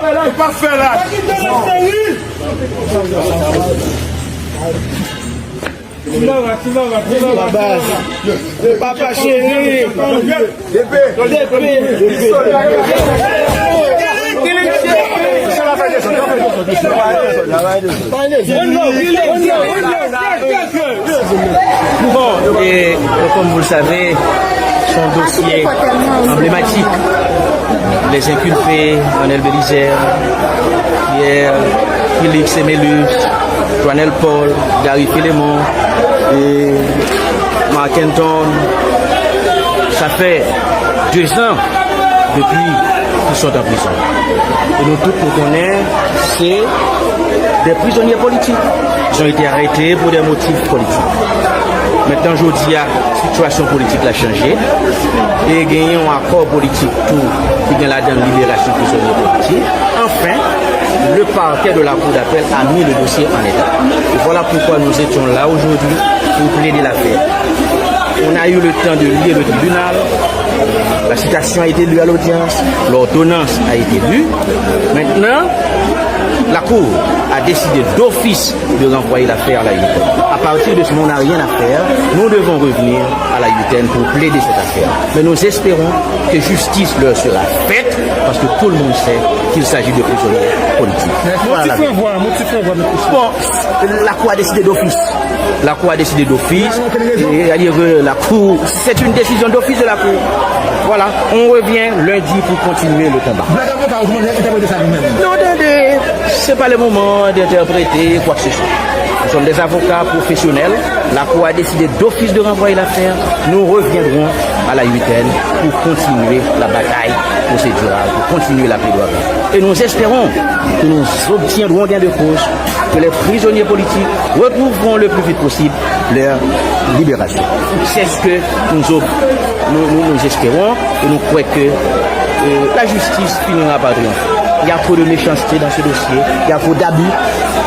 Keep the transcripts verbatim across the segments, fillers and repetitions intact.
Yo pa fè la. Papa cheri. Bon, e, e, kòm vous le savez, se yon dosye anblematik. Les inculpés, Arnel Bélizaire, Pierre, Félix Emélus, Joanel Paul, Gary Philemon, e, Marc Anton, sa fè de zan depi ki sot an prizon. E nou tout nou konnen, se de prizonye politik. Ils ont été arrêtés pour des motifs politiques. Mentnan, jodi a, sitiyasyon politik la chanje. E genyen yon akò politik tou ki gen ladan l liberasyon prizonye politik. Enfin, le parquet de la Cour d'appel a mis le dossier en état. Et voilà pourquoi nous étions là aujourd'hui pour plaider l'affaire. On a eu le temps de lire le tribunal. La citation a été lue à l'audience. L'ordonnance a été lue. Maintenant, la Cour a décidé d'office de renvoyer l'affaire à la U T N. À partir de ce moment, on n'a rien à faire. Nous devons revenir à la U T N pour plaider cette affaire. Mais nous espérons que justice leur sera faite parce que tout le monde sait qu'il s'agit de prisonniers politiques. Voilà. Motif renvwa, motif renvwa, mèt Christian. Bon, la Cour a décidé d'office. La Cour a décidé d'office. Et, euh, la Cour, c'est une décision d'office de la Cour. Voilà, on revient lundi pour continuer le combat. Black Avocat, ou kòman entèprete sa nou menm? Non, tande, c'est pas le moment d'interpréter quoi que ce soit. Nous sommes des avocats professionnels. La Cour a décidé d'office de renvoyer l'affaire. Nous reviendrons à la U T N pour continuer la bataille procédurale, pour continuer la plaidoirie. Et nous espérons que nous obtiendrons gain de cause, que les prisonniers politiques retrouveront le plus vite possible leur libération. C'est ce que nous, nous, nous, nous espérons et nous croyons que, euh, la justice finira par triompher. Il y a trop de méchanceté dans ce dossier, il y a trop d'abus,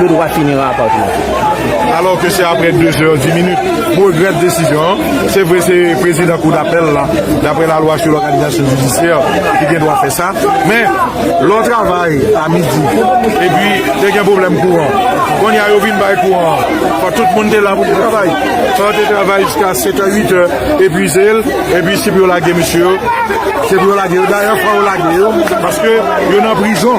le droit finira par triompher. Alors que c'est après deux heures dix minutes, mwen regrèt desizyon an. Se vre, se prezidan kou dapèl la, daprè lalwa sou lòganizasyon jidisyè, ki gen dwa fè sa. Men, lè w travay a midi, epi te gen pwoblèm kouran, kounye a yo vin bay kouran an, fò tout moun te la pou te travay. Fò yo te travay jiska sèt è, uit è, epuize l, epi se pou yo lage mesye yo. Se pou yo lage yo. Dayè, fò yo lage yo, paske yo nan prizon,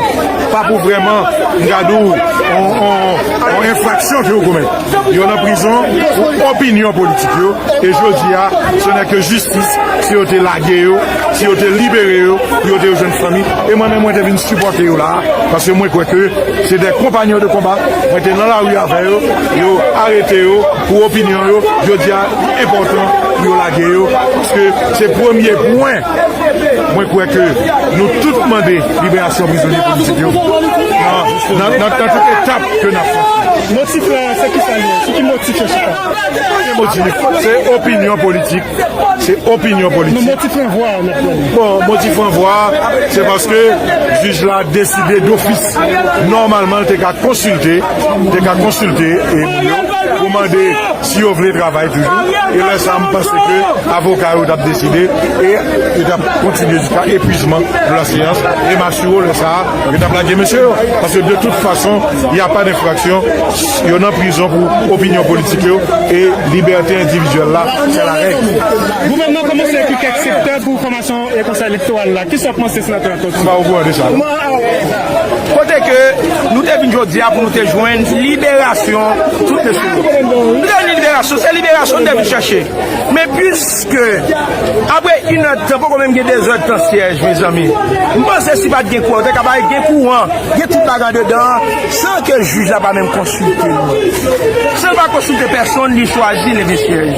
pa pou vrèman, m ka di w, on, on, on enfraksyon ke yo komèt. Yo nan prizon pou opinyon politik yo. E jodi a, ce n'est que justice, si yo te lage yo, si yo te libere yo, pou yo te jwenn fanmi. E mwen menm, mwen te vin sipòte yo la a, paske mwen kwè ke se de konpanyon de konba. Mwen te nan lari avè yo, yo arete yo pou opinyon yo. Jodi a, li enpòtan pou yo lage yo, paske se premye pwen. Mwen kwè ke nou tout mande liberasyon prizonye politik yo nan, nan, nan, nan tout etap ke n ap franchi. Motif la, se ki sa l ye? Sou ki motif yo chita? Se motif, se opinyon politik. Se opinyon politik. Non, motif ranvwa a, n ap pale. Bon, motif ranvwa a, se paske jij la deside dofis. Nòmalman, l te ka konsilte, te ka konsilte, e, moun yo, pou mande si yo vle travay toujou. E lè sa, m panse ke avoka yo t ap deside, e yo t ap kontinye jiska epuizman de la seyans. E m asire w, lè sa, yo t ap lage mesye yo. Paske de tout fason, y a pa d enfraksyon. Yo nan prizon pou opinyon politik yo, e libète endividyèl la, se larèg. Ou menm, nan kòmanse epi kèk sektè pou fòmasyon e konsèy elektoral la, kisa w panse senatè Anton? M pa okouran de sa, non. Kote ke nou te vin jodi a pou nou te jwenn liberasyon tout mesye yo. Nou te vin liberasyon, se liberasyon nou te vin chèche. Men piske, apre inèdtan, poko menm gen dezèdtan syèj, mezanmi. M panse si pa t gen kouran, yo te ka bay gen kouran, gen tout bagay andedan an, san ke jij la pa menm konsilte nou. San l pa konsilte pèsonn, li chwazi leve syèj.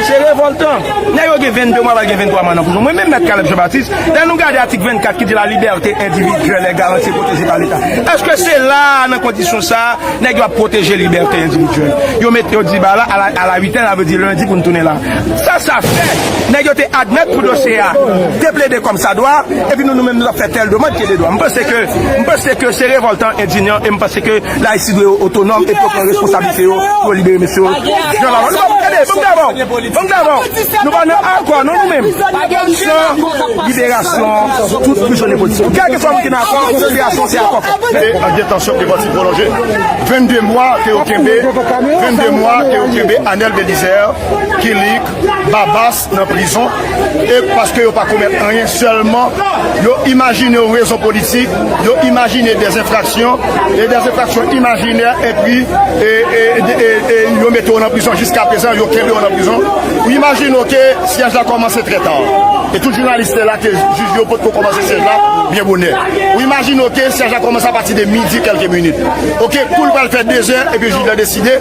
Se revòltan. Nèg yo gen vennde mwa, pral gen venntwa mwa nan prizon. Mwen menm, Mèt Caleb Jean Baptiste, lè nou gade atik vennkat ki di la liberté individuelle est garantie et protégée par l'État. Èske se la, nan kondisyon sa, nèg yo ap pwoteje libète endividyèl? Yo met, yo di ba la, à la, à la huitaine, sa vle di lendi pou n tounen la. Sa, sa fè, nèg yo te admèt pou dosye a te plede kòmsadwa, epi nou, nou menm, nou ap fè tèl demann ke de dwa. M panse ke, m panse ke se revòltan, endinyan, e m panse ke Layisi dwe otonòm epi yo pran responsablite yo pou yo libere mesye yo. Jan la, nou pa pou Tande, ban m ta ba w. Ban m ta ba w. Nou pa nan akò, non, nou menm. San liberasyon tout prizonye politik. Kèlkeswa moun ki nan akò, konspirasyon, se akò. E, an detansyon ke pati pwolonje. Vennde mwa ke yo kenbe, vennde mwa ke yo kenbe Anel Belizaire, Kilik, Babas nan prizon. E paske yo pa komèt anyen, sèlman yo imajine yon rezon politik, yo imajine des infractions, e des infractions imaginaires, epi e, e, e, e, e yo mete yo nan prizon. Jiskaprezan, yo kenbe yo nan prizon. Ou imajine w ke syèj la kòmanse trè ta. E tout jounalis te la ke jij yo potko kòmanse syèj la byen bonè. Ou imajine w ke syèj la kòmanse apati de midi kèlke minit. Oke, kou l pral fè dezè, epi jij la deside,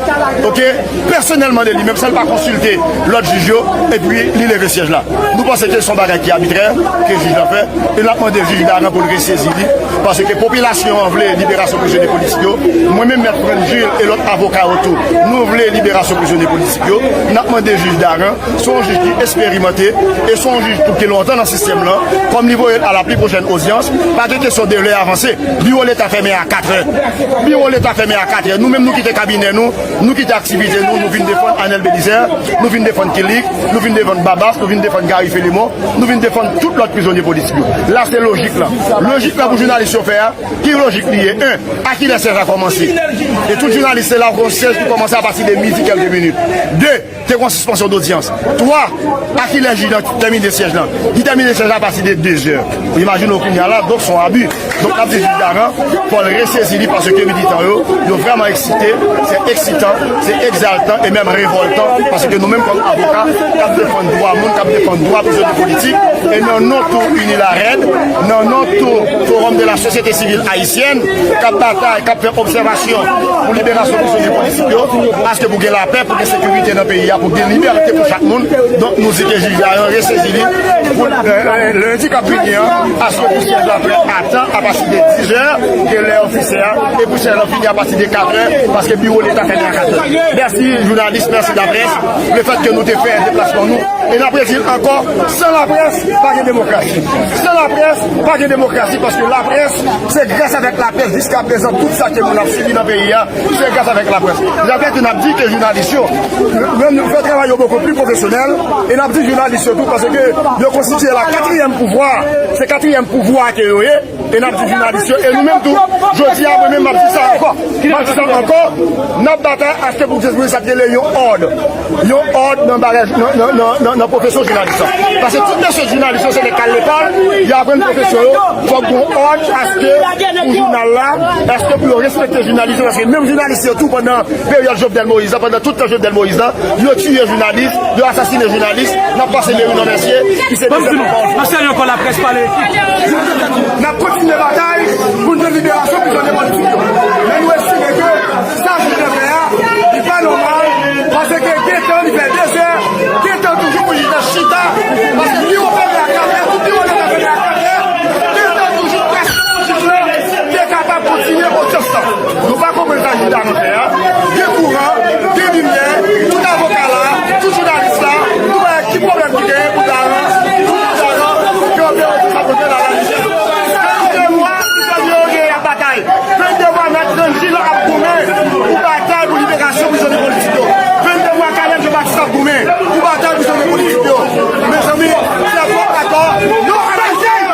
oke, pèsonèlman de li menm, san l pa konsilte lòt jij yo, epi li leve syèj la. Nou panse ke se yon bagay ki abitrè, ke jij la fè, e n ap mande jij Daran pou l resezi li, paske popilasyon an vle liberasyon prizonye politik yo. Mwen menm, Mèt Frantz Gilles e lòt avoka yo tou, nou vle liberasyon prizonye politik yo. N ap mande jij Daran, se yon jij ki esperimante, e se yon jij tou ki lontan nan sistèm lan, kòm li voye l a la pli pwochèn odyans, pa gen kesyon de lè avanse. Biwo Leta fèmen a katrè. Biwo Leta fèmen a katrè. Nou menm, nou kite kabinè nou, nou kite aktivite nou, nou vin defann Anel Belizaire, nou vin defann Kilik, nou vin defann Babas, nou vin defann Gary Philemon, nou vin defann tout lòt prizonye politik yo. La, se lojik lan. Lojik lan pou jounalis yo fè a, ki lojik li ye? En, a kilè syèj la kòmanse? E tout jounalis se la, yon syèj ki kòmanse apati de midi kèlke minit. De, te gen yon sispansyon dodyans. Twa, a kilè jij lan tèmine syèj lan? Li tèmine syèj la apati de dezè. Ou imajine w kounye a la, donk se yon abi. Donk, n ap di jij Daran, fò l resezi li, paske militan yo, yo vrèman eksite. Se eksitan, se egzaltan e menm revòltan, paske nou menm kòm avoka k ap defann dwa moun, k ap defann dwa prizonye politik, e nan non tou Unilared, nan non tou Forum de la Société Civile Haïtienne, k ap batay, k ap fè obsèvasyon pou liberasyon prizonye politik yo, paske pou gen lapè, pou gen sekirite nan peyi a, pou gen libète pou chak moun. Donk, nou di ke jij Daran resezi li pou, e, e, lendi k ap vini an, aske pou syèj la fè a tan, apati de dizè, ke lè ofisyèl a, e pou syèj la fini apati de katrè, paske biwo Leta fèmen a katrè. Mèsi, jounalis, mèsi laprès, lefètke nou te fè deplasman nou. E n ap redi l ankò, san laprès, pa gen demokrasi. San laprès, pa gen demokrasi, paske laprès, se gras avèk laprès, jiskaprezan, tout sa ke moun ap sibi nan peyi a, se gras avèk laprès. Laprès, n ap di ke jounalis yo, nou, nou fè travay yo bokou pli pwofesyonèl, e n ap di jounalis yo tou, paske yo konstitiye la katriyèm pouvwa, se katriyèm pouvwa ke yo ye, e n ap di jounalis yo, e nou menm tou, jodi a, mwen menm, m ap di sa ankò, m ap di sa ankò, n ap batay aske pou Jezi sa te rele yon òd. Yon òd nan bagay, nan, nan, nan, nan, nan pwofesyon jounalis la. Paske tout mesye jounalis yo se nèg k al lekòl, yo aprann pwofesyon yo, fòk gon òd aske pou jounal la, aske pou yo respekte jounalis yo, paske menm jounalis yo tou pandan peryòd Jovenel Moïse la, pandan tout tan Jovenel Moïse la, yo tiye jounalis, yo asasine jounalis, n ap pase Léonard Mercier, ki se dezyèm pòpòl. N ap kontinye batay pou n jwenn liberasyon prizonye politik yo. Men nou estime ke sa jij la fè a, li pa nòmal, paske gentan li fè dezè, gentan toujou pou jij la chita, paske biwo fèmen a katrè, tout biwo Leta fèmen a katrè, gentan toujou prèske pou jij la te kapab kontinye odyans lan. Nou pa konprann sa jij la fè a. Gen kouran, gen limyè, tout avoka la, tout jounalis la, nou pa wè ki pwoblèm ki genyen pou Daran, pou Daran kanpe odyans la pou l fè la lalimyè. Vennde mwa, prizonye yo genyen y ap batay. Vennde mwa, Mèt Frantz Gilles ap goumen pou batay pou liberasyon prizonye politik yo. Vennde mwa, Caleb Jean Baptiste ap goumen pou batay prizonye politik yo. Mezanmi, se yon akò non apateid.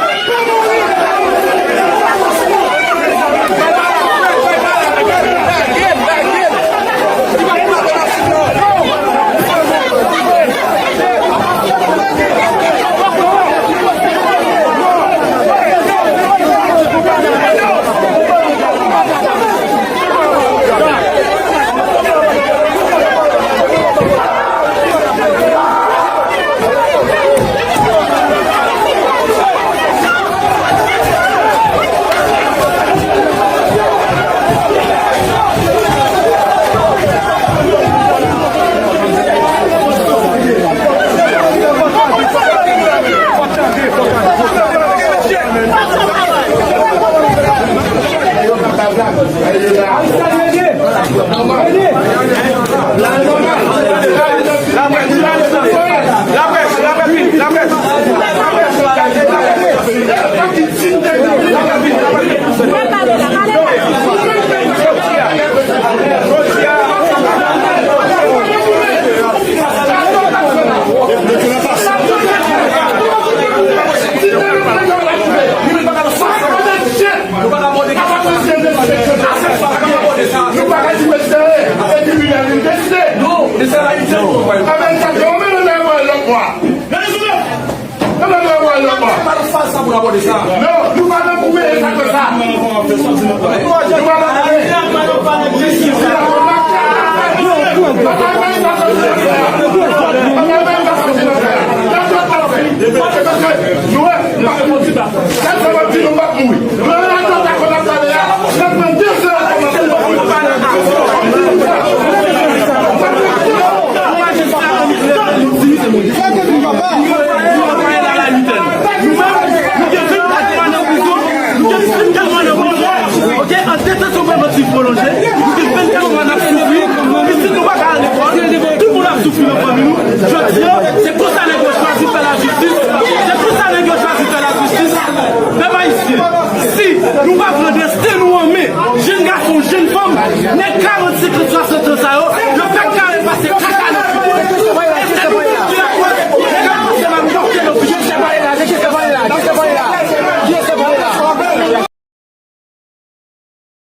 Non, nou pa nan pou mele sa konsa.